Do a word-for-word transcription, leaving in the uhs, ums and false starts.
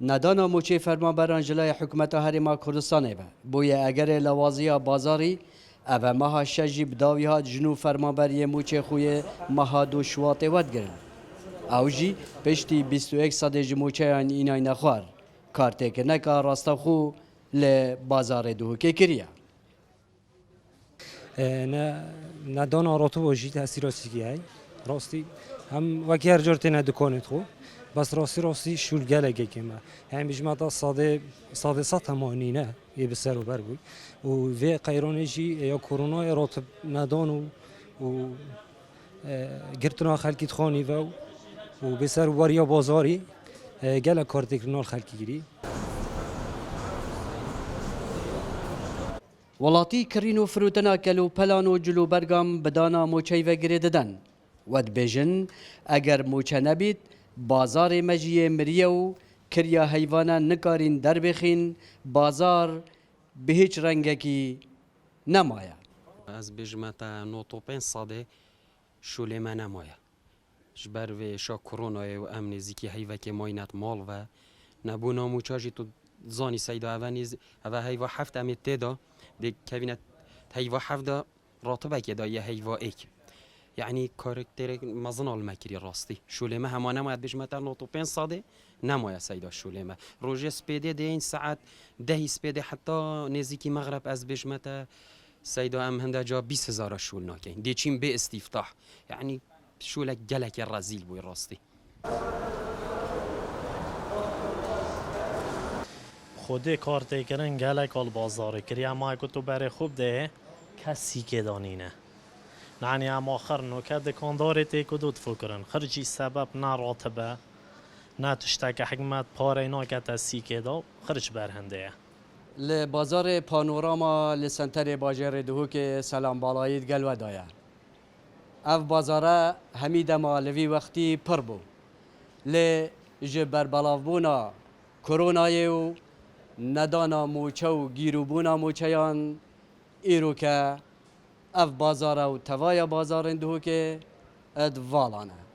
Nedana mûçê fermanberan ji layê Hikûmeta Herêma Kurdistanê ve bûye egerê lawaziya bazarî. Ev e meha şeş jî bi dawî hat ji nû fermanber yê mûçê xwe yê meha du Şubatê wetgirin. Ew jî piştî bîst û yek sedê ji mûçeyan înayne xwar, kartêkirineka rastexwe li bazarê Duhokê kiriye. E, ne, nedana ratiba jî tesîra çêkiriye. Rastî hem wekî her car têne dikanê xwe. Bes rastî rastî şûl gelekê kêm e. Hem bijme te sedê, sedê sed hema nîne yê bi ser û ber bû. Û vê qeyranê jî ya koronayê ratib nedan û, û, e, girtina xelkî dixanî ve û, û bê ser û beriya bazarî, e, gelek kartêkirina li xelkî kirî. Welatî kirîn û firotina kelûpelan û cilûbergan bi dana mûçeyî ve girê didin. We dibêjin, eger mûçe nebît, bazarê me jî yê miriye û kiriya heyvane nikarîn derbêxîn, bazar bi hîç rengekî nemaye. Ez bêjime te nod û pênc sedê şûlê me nemaye. Ji ber vê êşa koronayê û em nêzîkî heyvekê mayîne di mal ve. Nebûna mûça jî tu zanî Seyda, eve nêz-, eve heyva heft em ê tê de, dê kevîne heyva heft de ratibekê de yê heyva êk. Yanî karakterek mezin li me kirî rastî. Şûlê me hema nemaye, dibêjime te nod û pênc sedê nemaye Seyda şûlê me. Rojê spêdê dê yên saet dehî spêdê heta nêzîkî mexreb ez bêjime te Seyda em hinde ca bîst hezara şûl nakin. Dê çîn bê îstîftah. Yanî şûlek gelekê rezîl bû rastî. Xwedê kartêkirin gelek al bazarê kiriye. Ma ku tu berê xwe bidê, kes sîkê danîne. Nanî em axir noke dikandarê tê ku dû difikirin. Xircî sebeb ne ratibe, ne tişteke hikmet parey nakete sîkê de, xirc berhindê ye. Li bazarê Panorama li senterê bajêrê Duhokê Selam Balayî digel we daye. Ev bazare hemî dema li vî wextî pir bû. Lê ji berbelavbûna koronayê û nedana mûçe û gîrûbûna mûçeyan îroke ev bazare û tevaya bazarên Duhokê di valan e.